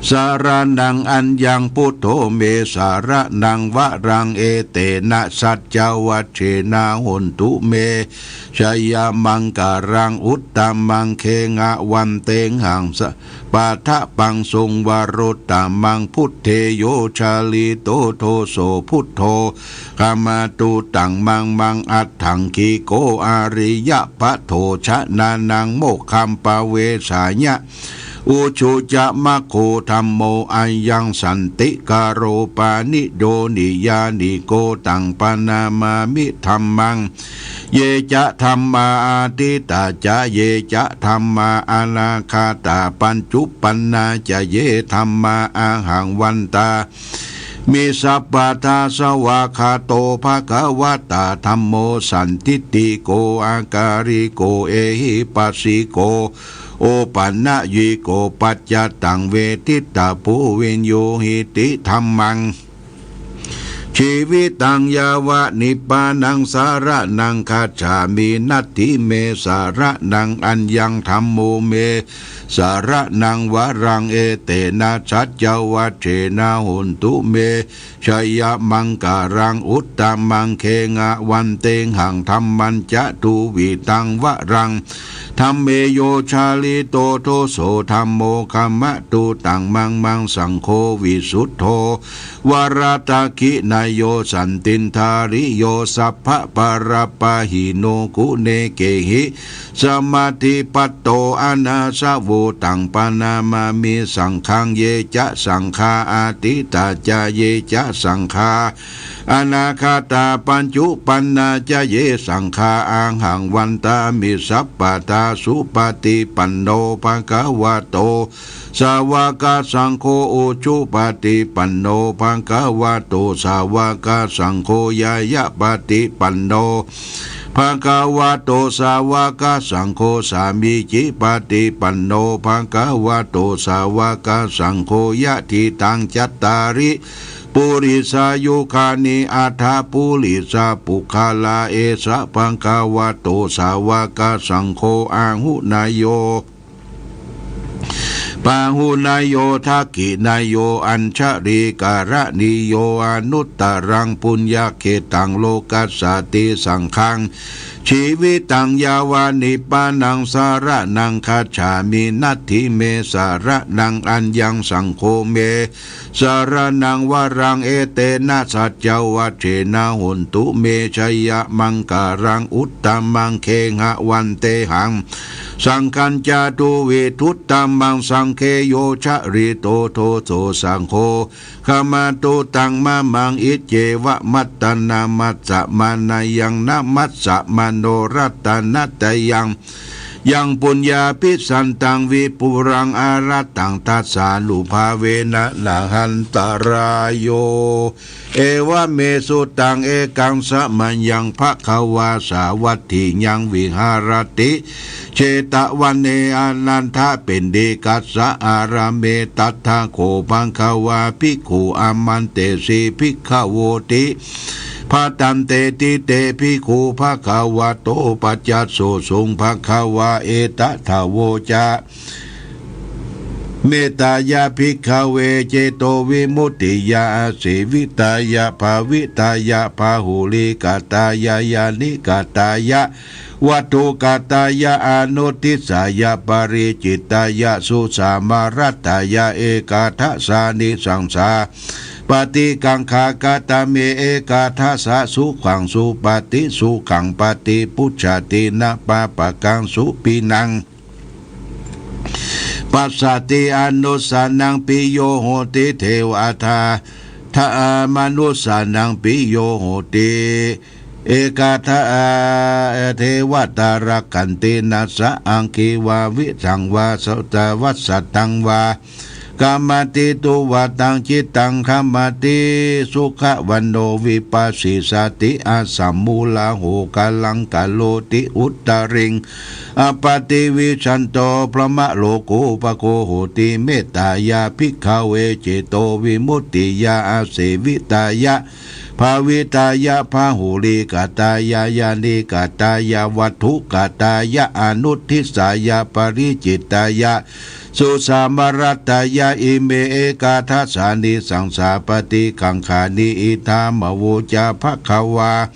saraṇaṃ aññaṃ buddho me saraṇaṃ varaṃ etena saccavajjena hontu me jayamaṅgalaṃ. Uttamaṅgena vandehaṃ sa- pādapaṃsuṃ varuttamaṃ buddhe yo jalito doso buddho khamatu taṃ mamaṃ. Aṭṭhaṅgiko ariyapatho janānaṃ mokkhaṃ paveccháya ujū ca maggo dhammo ayaṃ santikaro paniyo niyyāniko taṃ paṇamāmi dhammaṃ. Ye ca dhammā atītā ca ye ca dhammā anāgatā paccuppannā ca ye dhammā ahaṃ vandāmi sabbadā. Svākkhāto bhagavatā dhammo sandiṭṭhiko akāliko ehipassiko opanayiko paccattaṃ veditabbo viññūhīti. Dhammaṃ jīvitaṃ yāva nibbānaṃ saraṇaṃ gacchāmi. Natthi me saraṇaṃ aññaṃ dhammo me saraṇaṃ varaṃ etena saccavajjena hontu me jayamaṅgalaṃ. Uttamaṅgena vandehaṃ dhammañca duvidhaṃ varaṃ dhamme yo jalito doso dhammo khamatu taṃ mamaṃ. Saṅgho visuddho varadakkhiṇeyyo santindriyo sabbapāṇabhāsino guṇekehi samādhipatto anāsavo taṃ paṇamāmi saṅghaṃ. Ye ca saṅghā atītā ca ye ca saṅghā anāgatā paccuppannā ca ye saṅghā ahaṃ vandāmi sabbadā. Supaṭipanno bhagavato sāvakasaṅgho ujupaṭipanno bhagavato sāvakasaṅgho ñāyapaṭipanno bhagavato sāvakasaṅgho sāmīcipaṭipanno bhagavato sāvakasaṅgho yadidaṃ cattāri purisayugāni aṭṭha purisapuggalā esa bhagavato sāvakasaṅgho āhuneyyo pāhuneyyo dakkhiṇeyyo añjalikaraṇīyo anuttaraṃ puññakkhettaṃ lokassāti. Saṅghaṃ jīvitaṃ yāva nibbānaṃ saraṇaṃ gacchāmi. Natthi me saraṇaṃ aññaṃ saṅgho me saraṇaṃ varaṃ etena saccavajjena hontu me jayamaṅgalaṃ. Uttamaṅgena vandehaṃ saṅghañca duvidhuttamaṃ saṅghe yo jalito doso saṅgho khamatu taṃ mamaṃ. Iccevamattanamassmānayaṃ namassamāno ratanattayaṃ yaṃ puññābhisandaṃ vipulaṃ alattaṃ tassānubhāvena nāhantarāyo. Evaṃ me sutaṃ. Ekaṃ samayaṃ bhagavā sāvatthiyaṃ viharati jetavane anantapindikassa ārāme. Tatra kho bhagavā bhikkhū āmantesi bhikkhavoti. Bhadanteti te bhikkhū bhagavato paccassosuṃ. Bhagavā etadavoca. Mettāya bhikkhave cetovimuttiyā āsīvitāya bhāvitāya bahulīkatāya yānīkatāya vatthukatāya anudisāya paricitāya susamāraddhāya ekādasānisaṃsā paṭikaṅkhā. Katame ekādasa? Sukhaṃ supati, sukhaṃ paṭibujjhati, na pāpakaṃ supinaṃ passati anussānaṃ piyo hoti, devatā manussānaṃ piyo hoti, ekatā devatā rakkhanti, nassa aggī vā visaṃ vā sataṃ vā sataṃ vā khamati, tuvaṭaṃ cittaṃ khamati, sukhavaṇṇo vipassissati, asammūḷho kalaṃ karoti, uttariṃ appaṭivijjhanto brahmalokūpago hoti. Mettāya bhikkhave cetovimuttiyā āsevitāya bhāvitāya bahulīkatāya yānīkatāya vatthukatāya anuddissāya paricitāya susamāraddhāya ime ekādasānisaṃsā paṭiggaṇhāni. Idamavoca bhagavā.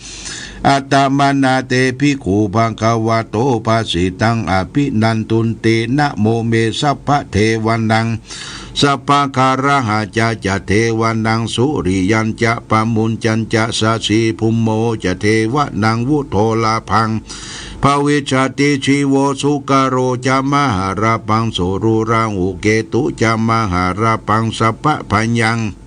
Attamanā te bhikkhū bhagavato bhāsitaṃ abhinandunti. Namo me sabbadevanāṃ sabbakārahacca ca devānaṃ suriyañca pabhuñjañca sasibhūmo ca devānaṃ vuḍḍhorābhaṃ bhavissati. Jīvo sukarā ca mahallabhaṃ suruḷaṃ, ūketu ca mahallabhaṃ sabbabhayaṃ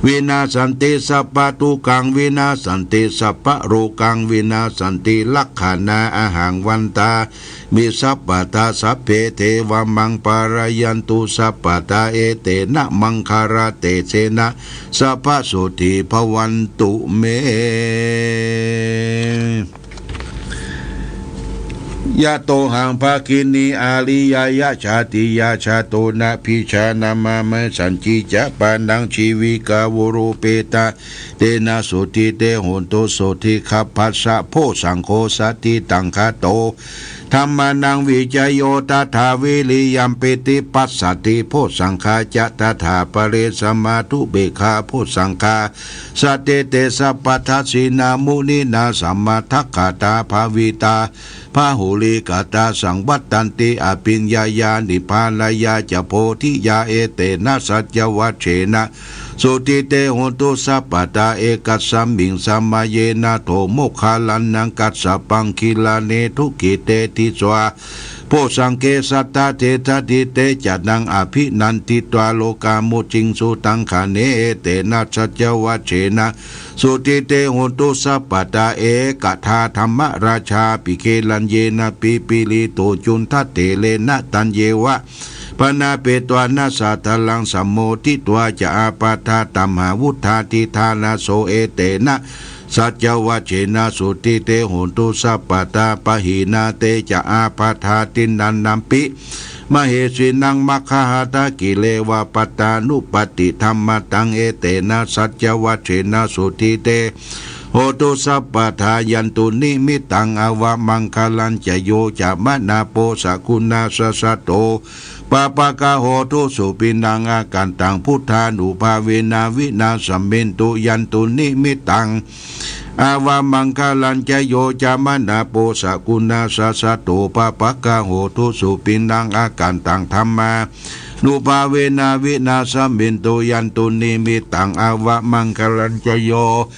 vinassanti, sabbadukkhaṃ vinassanti, sabbarogaṃ vinassanti, rakkhaṇā ahaṃ vandāmi sabbadā. Sabbe devā maṃ pālayantu sabbadā, etena maṅgalatejena sabbasotthī bhavantu me. Yatohaṃ bhagini ariyāya jātiyā jāto, nabhijānāma maṃ sañcicca pāṇaṃ jīvitā voropetā. Tena sotthi te hotu sotthi gabbhassa. Bojjhaṅgo satiṭṭhaṅgato dhammānaṃ vicayo tathā, viriyampīti passaddhi bojjhaṅgā ca tathāpare, samādhupekkhabojjhaṅgā sattete sabbadassinā, muninā sammadakkhātā bhāvitā bahulīkatā, saṃvattanti abhiññāya nibbānāya ca bodhiyā. Etena saccavajjena sotthi te hotu sabbadā. Ekasmiṃ samaye nātho moggallānaṃ kassapaṃ gilāne dukkhite disvā bojjhaṅge satta desayi. Te ca taṃ abhinanditvā rogā mucciṃsu taṅkhaṇe. Etena saccavajjena sotthi te hotu sabbadā. Ekadā dhammarājāpi gelaññenābhipīḷito cundattherena, taññeva bhaṇāpetvāna sādaraṃ sammoditvā ca ābādhā tamhā vuṭṭhāsi ṭhānaso. Etena saccavajjena sotthi te hotu sabbadā. Pahīnā te ca ābādhā tiṇṇannampi mahesinaṃ, maggāhatakileva pattānuppattidhammataṃ. Etena saccavajjena sotthi te hotu sabbadā. Yandunnimittaṃ avamaṅgalañca yo cāmanāpo sakuṇassa saddo pāpaggaho dussupinaṃ akantaṃ buddhānubhāvena vināsamentu. Yandunnimittaṃ avamaṅgalañca yo cāmanāpo sakuṇassa saddo pāpaggaho dussupinaṃ akantaṃ dhammānubhāvena vināsamentu. Yandunnimittaṃ avamaṅgalañca yo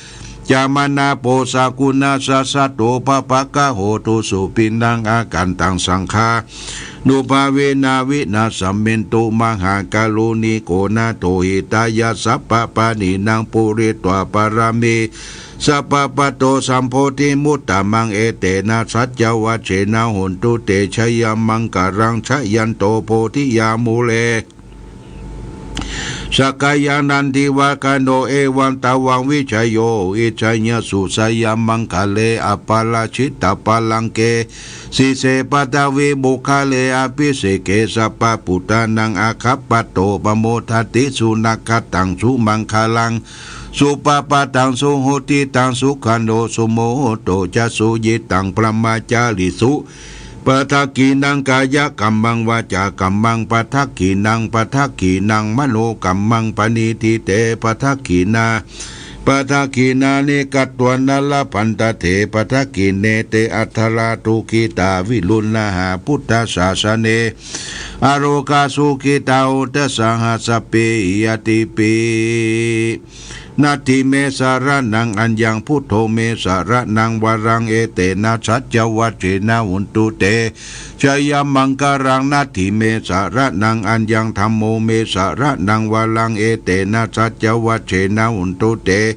cāmanāpo sakuṇassa saddo pāpaggaho dussupinaṃ akantaṃ saṅghānubhāvena vināsamentu. Mahākāruṇiko nātho hitāya sabbapāṇinaṃ pūretvā pāramī sabbā patto sambodhimuttamaṃ. Etena saccavajjena hotu te jayamaṅgalaṃ. Jayanto bodhiyā mūle sakyānaṃ nandivaḍḍhano, evaṃ tvaṃ vijayo hohi jayassu jayamaṅgale. Aparājitapallaṅke sīse paṭhavipokkhare abhiseke sabbabuddhānaṃ aggappatto pamodati. Sunakkhattaṃ sumaṅgalaṃ supabhātaṃ suhuṭṭhitaṃ sukhaṇo sumuhutto ca suyiṭṭhaṃ brahmacārisu. Padakkhiṇaṃ kāyakammaṃ vācākammaṃ padakkhiṇaṃ padakkhiṇaṃ manokammaṃ paṇidhī te padakkhiṇā. Padakkhiṇāni katvāna labhantatthe padakkhiṇe. Te atthaladdhā sukhitā viruḷhā buddhasāsane. Arogā sukhitā hotha saha sabbehi ñātibhi. Natthi me saraṇaṃ aññaṃ, buddho me saraṇaṃ varaṃ, etena saccavajjena hontu te jayamaṅgalaṃ. Natthi me saraṇaṃ aññaṃ, dhammo me saraṇaṃ varaṃ, etena saccavajjena hontu te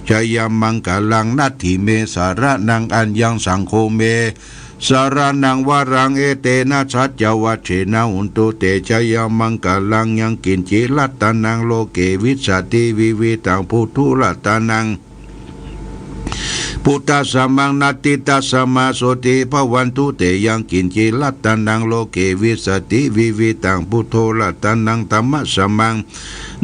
jayamaṅgalaṃ. Natthi me saraṇaṃ aññaṃ, saṅgho me saraṇaṃ varaṃ, etena saccavajjena hontu te jayamaṅgalaṃ. Yaṅkiñci ratanaṃ loke vijjati vividhaṃ puthu ratanaṃ buddhasamaṃ, natthi tasmā sotthī bhavantu te. Yaṅkiñci ratanaṃ loke vijjati vividhaṃ putho ratanaṃ dhammasamaṃ,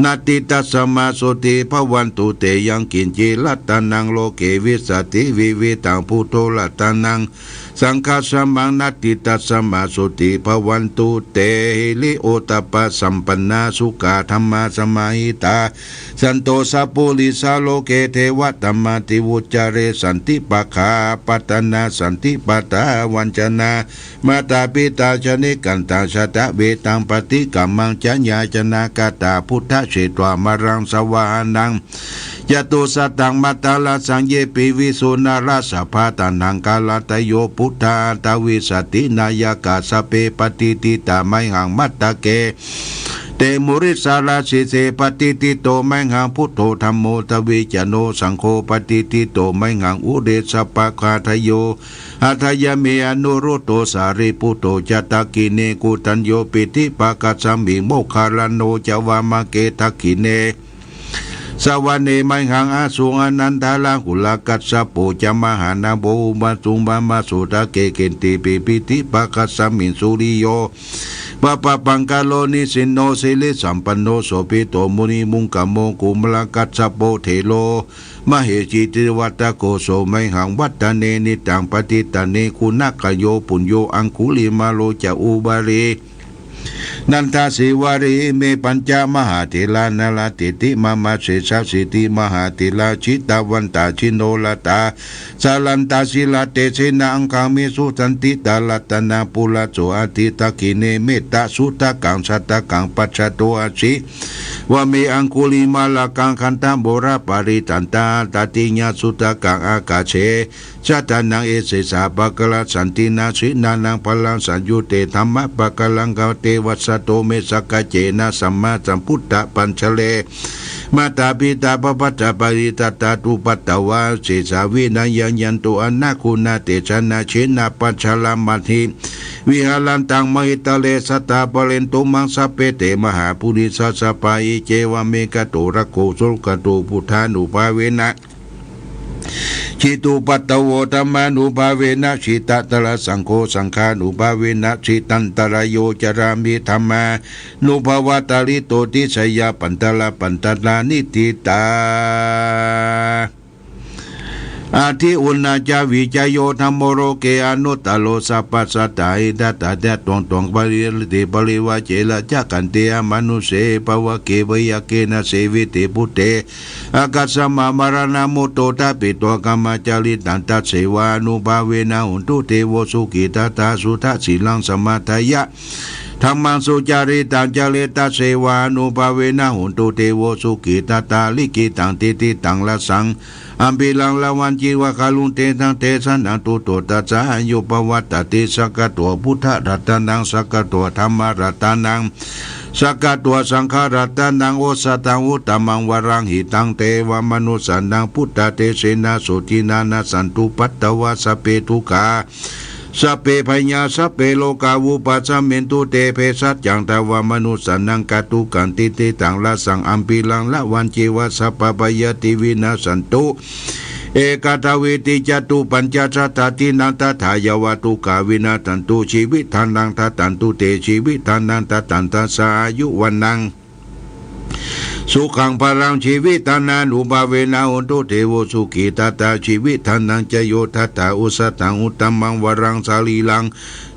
natthi tasmā sotthī bhavantu te. Yaṅkiñci ratanaṃ loke vijjati vividhaṃ putho ratanaṃ saṅghasamaṃ, natthi tasmā sotthī bhavantu te. Hiriottappasampannā sukkadhammasamāhitā, santo sappurisā loke devatā māti vuccare. Santi pakkhā pattanā santi pādā vañcanā mātā pitā ca nikkhantā, jātaveda paṭikkamaṃ ca yācanagatā. Buddhaseṭṭho maraṃ savāhanaṃ catusattaṃ mātarasaṃ, yepi visuṃ narāsabhā, taṇhaṅkarādayo buddhā aṭṭhavīsati nāyakā, sabbe patiṭṭhitā mayhaṃ matthake te mūle. Sārajjī sīse patiṭṭhito mayhaṃ, buddho dhammo dvijjano saṅgho patiṭṭhito mayhaṃ, ure sabbaṃ hadayo hadayaṃ me. Anuruddho sārīputto ca dakkhiṇe, koṇḍañño piṭṭhibhāgasmiṃ moggallāno ca vāmake. Dakkhiṇe savane mayhaṃ āsuṃ ānandarāhulā, kassapo ca mahānāmo ubhāsuṃ vāmasotake. Kiñcipi piṭṭhibhāgasmiṃ suriyo va pabhaṅkaro nisinno, sirisampanno sobhito munipuṅgavo. Kumārakassapo thero mahesī cittavādako, so mayhaṃ vadane niccaṃ patiṭṭhāhi guṇākaro. Puṇṇo aṅgulimālo ca upālī nandasīvalī, ime pañca mahātherā nalāṭe te mama. Sesāsīti mahātherā jitavantā jinorrathā, jalantā sīlatejena aṅgamaṅgesu saṇṭhitā. Ratanaṃ purato āsi dakkhiṇe mettasuttakaṃ, santakaṃ pacchato āsi vāme aṅgulimālakaṃ. Khandhamoraparittañca tatiyasuttakaṃ, ākāse chadanaṃ esesā pākārasaṇṭhī. Naṃ jinānaṃ balaṃ saṃyutte dhammappakaraṃ, kālevassato me sakkacce na sammāsambuddhapañjare. Mātā pitā ca atrajaṃ parittaṃ, tathūpaddavā asesā vinayaṃ yantu, anākulātesañca jinapañjaramajjhe viharantaṃ mahītale. Sadā pālentu maṃ sabbe te mahāpurisāsabhā, iccevamekato rakkho sukkhito buddhānubhāvena jitupaddavo, dhammānubhāvena jitatarasaṅgho, saṅghānubhāvena jitantarāyo. Carāmi dhammānubhāvaṃ parittaṃ, diseyyaṃ pañcarattanā niṭṭhitaṃ. Atthi uṇhisañca vicayo dhammo loke anuttaro, sabbasattahitatthāya taṃ taṃ paṇidhī parivaṭṭena. Ācikkhate amanussāya pāvake, veyyākaraṇasevāseti buddhe ākassā maraṇamuttā. Ṭhāpitvā brahmacārittaṃ tasseva ānubhāvena hontu devo sukhitattā. Suddhasīlaṃ samādāya dhammaṃ sucaritaṃ care, tasseva ānubhāvena hontu devo sukhitattā. Likkhitaṃ cintitaṃ rasaṃ gambhīraṃ, rāmaṃ jitvā gārūṃ cittaṃ desanaṃ tuṭṭho tathāgato pavattati. Sakkatvā buddharatanaṃ sakkatvā dhammaratanaṃ sakkatvā saṅgharatanaṃ, osathaṃ uttamaṃ varaṃ hitaṃ devamanussānaṃ, buddhatejena sotthinā nassantupaddavā sabbe dukkhā sabbe bhayā sabbe rogā vūpasamentu te. Bhesajjaṃ devamanussānaṃ gātukaṃ cintitaṃ rasaṃ gambhīraṃ, rāmaṃ jitvā sabbabhayāpi vinassantu ekatvāti. Catuppañcaratsadānaṃ tathāyāva dukkhā vinassantu, jīvitadānaṃ dadantu te jīvitadānaṃ dadaṃ, dasā āyu vaṇṇaṃ sukhaṃ balaṃ. Jīvitadānubhāvena hontu devo sukhitattā, jīvitadānañca yo dattā osathaṃ uttamaṃ varaṃ, sarīraṃ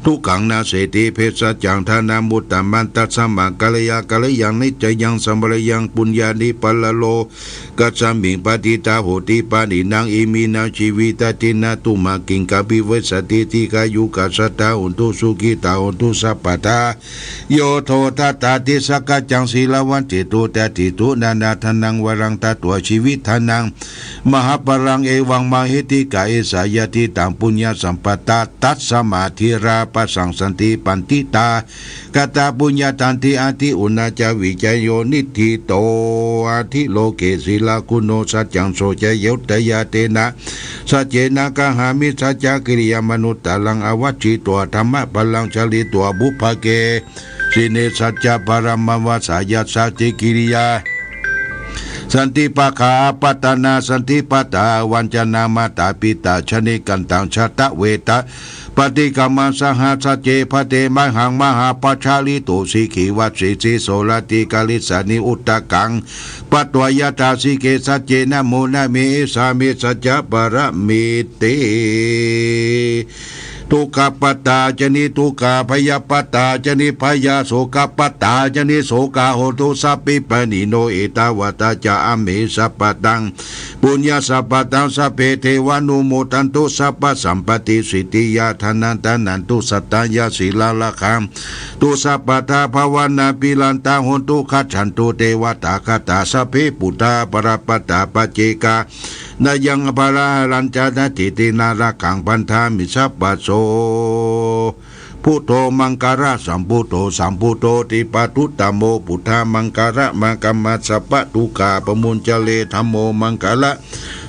ทุกขังนาเสติ เภสัจจัง ทานัง มุตตมัง ตัสมา กัลยา กัลยัง นิจยัง สัมปะรายัง ปุญญานิ ปะระโลกัสมิง ปะติตา โหติ ปะนินนัง อิมินัง จีวิตะ ทินนา ตุมา กิงกา ภิเวสสะติ ทีฆายุกา สัตตา โหนตุ สุขิตา โหนตุ สัปปะทา โย โท ทัตตา ติสะกัจจัง สีลาวัน เตตุ ตะติตุ นานาทานัง วรัง ตะตวา จีวิตทานัง มหาปะรัง เอวัง มะหิทธิกา เอสา ยะถิตัง ปุญญสัมปะทา ตัสมา ธีรา ปะสังสันติ ปัณฑิตา กะตา ปุญญา ทันติ อธิ อุณาจา วิจโย นิฏฐิโต อธิ โลเก สีลาคุโณ สัจจัง โส จะโย ทะยา เตนะ สัจเจนะ กะหามิ สัจจกิริยามนุตตะรัง อวัจฉิตวา ธัมมะปะรัง ชะลิตวา บุพพะเก สิเน สัจจะปะรัมมะวาสา ยัสสะ สัจจกิริยา สันติปะคา อาปัตตานา สันติปะตา วัญจนา มาตา ปิตา ชะนิกันตัง ชะตะเวทะ ปะติกัมมัง สะหัสสะ เจ ภะเต มะหัง มหาปะชะลิโต สีขี วัสสี สีโส รัตติกา ลิสสานิ อุทะกัง ปะตวา ยะถา สีเก สัจเจนะ โมนะ เม อิสสามิ สัจจะปะระมิตติ ทุกขะปะตา จะ นิทุกขา ภะยะปะตา จะ นิภะยา โสกะปะตา จะ นิโสกา โหนตุ สัพพิปะนิโน เอตาวะตา จะ อัมเห สัพพะตัง ปุญญสัมปะทัง สัพเพ เทวานุโมทันตุ สัพพะสัมปะติสิทธิยา ทานัง ทานันตุ สัตตา ยัง สีลัง รักขันตุ สัพพะทา ภาวานา ภิรันตา โหนตุ คัจฉันตุ เตวะตา คตา สัพเพ ปุทธา บะระปะตา ปัจเจกา นายัง อัปปะรา หะรัญจะ นะ ทิฏฐินา รักขัง บันทามิ สัพพะโส พุทโธ มังคะละสัมพุทโธ สัมพุทโธ ติปะทุตตะโม พุทธมังคะละ มะกะมะ สัพพะทุกขา ปะมุญจะเร ธัมโม มังคะละ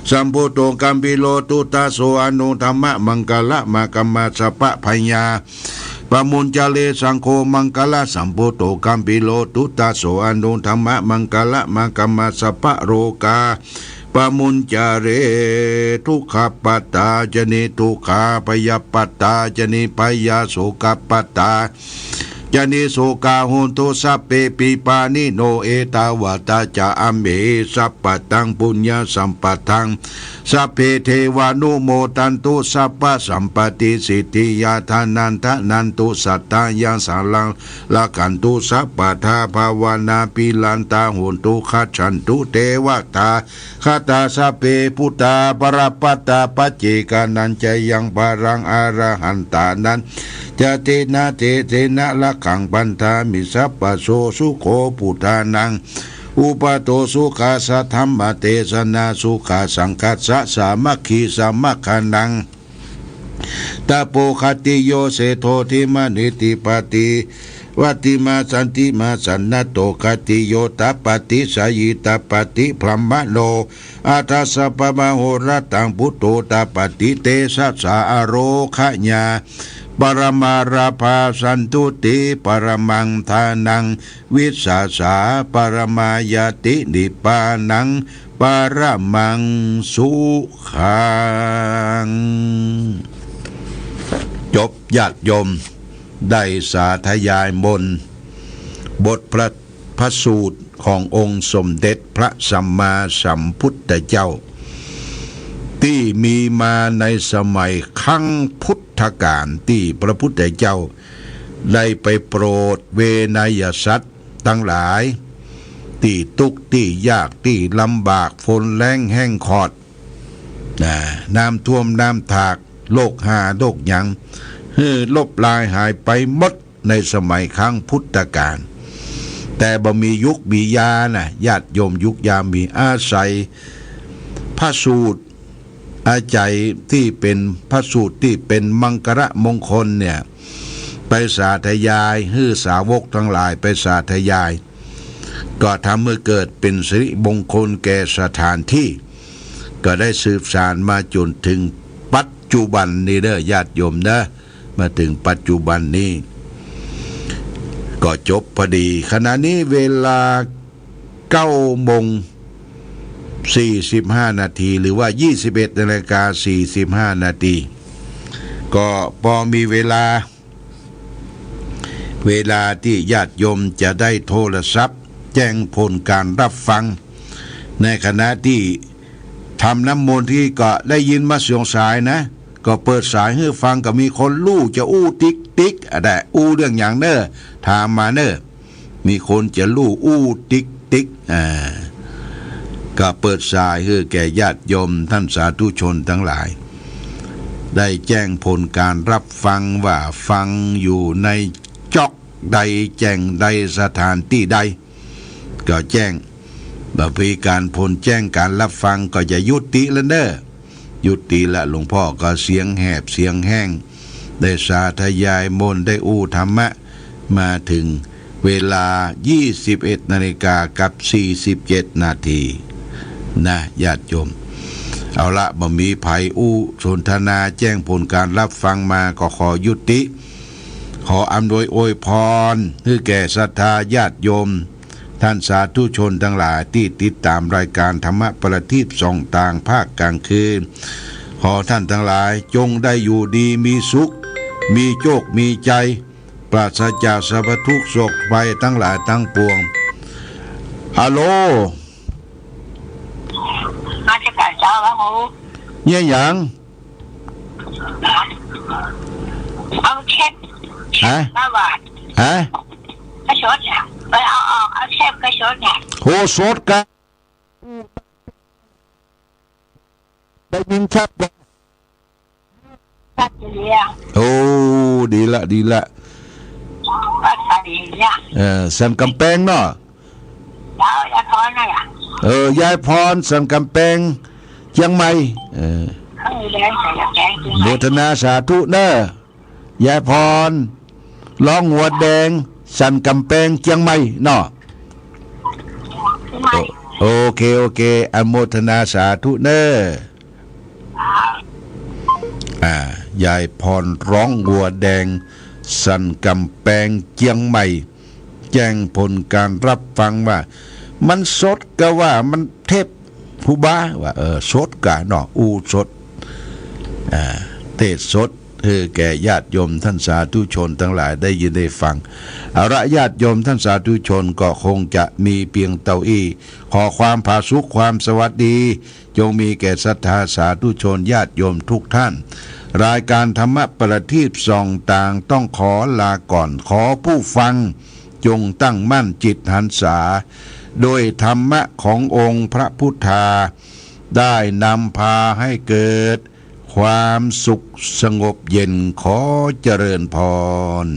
สัมพุทโธ กัมภีโร ทุตตะโส อะนุ ธัมมะมังคะละ มะกะมะ สัพพะพยา ปะมุญจะเร สังโฆ มังคะละสัมพุทโธ กัมภีโร ทุตตะโส อะนุ ธัมมะมังคะละ มะกะมะ สัพพะโรกา ปะมุญจะเร ทุกขะปะตา จะ นิทุกขา ภะยะปะตา จะ นิภะยา โสกะปะตา จะ นิโสกา โหนตุ สัพเพ ปิปะนิโน เอตาวะตา จะ อัมเห สัพพะตัง ปุญญสัมปะทัง สัพเพ เทวานุโมทันตุ สัพพะสัมปะติสิทธิยา ทานัง ทานันตุ สัตตา ยัง สีลัง รักขันตุ สัพพะทา ภาวานา ภิรันตา โหนตุ คัจฉันตุ เตวะตา คตา สัพเพ พุทธา บะระปะตา ปัจเจกานัญจะยัง ปะรัง อะระหันตานัญจะ เตนะ เตเสนะ รักขัง บันทามิ สัพพะโส สุโข พุทธานัง อุปะโต สุขัสสะ ธัมมะเตสนา สุขัสสังคัสสะ สามัคคี สมัคคะนัง ตะโป ขัตติโย เสฏโฐ ทิมะ นิทธิปะติ วัตติมา สันติมา สันนะโต ขัตติโย ตะปะติ สะหยิ ตะปะติ พรหมะโน อัฏฐะ สัพพะมะโหรัตถัง พุทโธ ตะปะติ เตสะสา อะโรคะญา ปะระมาราภา สันตุติ ปะระมัง ทานัง วิสสาสา ปะระมาญาติ นิพพานัง ปะระมัง สุขัง จบ ญาติโยม ได้สาธยายมนต์ บทพระ พระสูตรขององค์สมเด็จพระสัมมาสัมพุทธเจ้า ตี้มีมาในสมัยครั้งพุทธกาล ตี้พระพุทธเจ้าได้ไปโปรดเวไนยสัตว์ตังหลาย ตี้ตุ๊กข์ตี้ยากตี้ลำบาก ฝนแล้งแห้งขอด นะ น้ำท่วมน้ำถาก โรคฮาโรคหยัง หื้อลบลายหายไปหมดในสมัยครั้งพุทธกาล แต่บ่มียุกมียานะ ญาติโยม ยุกยามี อาศัยพระสูตร อาศัยตี้เป๋นพระสูตรตี้เป๋นมังคละมงคลเนี่ย ไปสาธยาย หื้อสาวกตังหลายไปสาธยาย ก็ทำหื้อเกิดเป๋นสิริมงคลแก่สถานตี้ ก็ได้สืบสานมาจ๋นเถิงปัจจุบันนี้เด้อ ญาติโยมเด้อ มาเถิงปัจจุบันนี้ ก็จบพอดี ขณะนี้เวลาเก้าโมงสี่สิบห้านาที หรือว่ายี่สิบเอ็ดนาฬิกาสี่สิบห้านาที ก็ปอมีเวลา เวลาตี้ญาติโยมจะได้โทรศัพท์แจ้งผลการรับฟัง ในขณะตี้ทำน้ำมนต์ตี้ก็ได้ยินมาสองสายนะ ก็เปิดสายหื้อฟัง ก็มีคนลู่จะอู้ติ๊กติ๊ก อะ ได้อู้เรื่องหยังเน่อ ถามมาเน่อ มีคนจะลู่อู้ติ๊กติ๊ก อ่า ก็เปิดสายหื้อแก่ญาติโยมท่านสาธุชนตังหลาย ได้แจ้งผลการรับฟังว่าฟังอยู่ในจ๊อก ใดแจ้งใดสถานตี้ใด ก็แจ้ง บ่ามีการผลแจ้งการรับฟังก็จะยุติแล้วเน่อ ยุติละ หลวงพ่อก็เสียงแหบเสียงแห้ง ได้สาธยายมนต์ ได้อู้ธรรมะ มาเถิงเวลายี่สิบเอ็ดนาฬิกากับสี่สิบเจ็ดนาที นะ ญาติโยม เอาละ บ่ามีใผอู้สนทนาแจ้งผลการรับฟังมา ก็ขอยุติ ขออำนวยอวยพร หื้อแก่ศรัทธาญาติโยม ท่านสาธุชนตังหลายตี้ติดต๋ามรายก๋านธรรมะประทีปส่องตางภาคก๋างคืน ขอท่านตังหลายจงได้อยู่ดีมีสุข มีโจคมีชัย ปราศจากสรรพทุกข์โศกภัยตังหลายตังปวง อะโล มาจากไหนเจ้า พระครู เนี่ยหยัง เอาเช็ค ฮะ มาหวาน ฮะ กระชดเนี่ย ไปเอาออก เอาเช็คกระชดเนี่ย โห สดกะ ได้ยินชัดบ่ ชัดเจน โอ้ ดีละ ดีละ ก็สวัสดีเนี่ย เออ สันก๋ำแปงเนาะ เจ้า ยายพรนั่นแหละ เออ ยายพร สันก๋ำแปง เจียงใหม่ เออ เออ ยายใส่ก๋ำแปงเจียงใหม่ โมทนาสาธุเน่อ ยายพร ร้องหัวแดง สันก๋ำแปง เจียงใหม่เนาะ เจียงใหม่ โอ โอเค โอเค อนุโมทนาสาธุเน่อ อ่า ยายพร ร้องหัวแดง สันก๋ำแปง เจียงใหม่ แจ้งผลการรับฟังว่า มันสดกะว่ามันเทป ครูบา ว่า เออ สดกะเนาะ อู้สด อ่า เทศน์สด หื้อแก่ญาติโยมท่านสาธุชนตังหลายได้ยินได้ฟัง เอาละ ญาติโยมท่านสาธุชนก็คงจะมีเปียงเต้าอี้ ขอความผาสุกความสวัสดี จงมีแก่ศรัทธาสาธุชนญาติโยมทุกท่าน รายการธรรมะประทีปส่องตางต้องขอลาก่อน ขอผู้ฟังจงตั้งมั่นจิตหันษา โดยธรรมะขององค์พระพุทธา ได้นำพาให้เกิดความสุขสงบเย็น ขอเจริญพร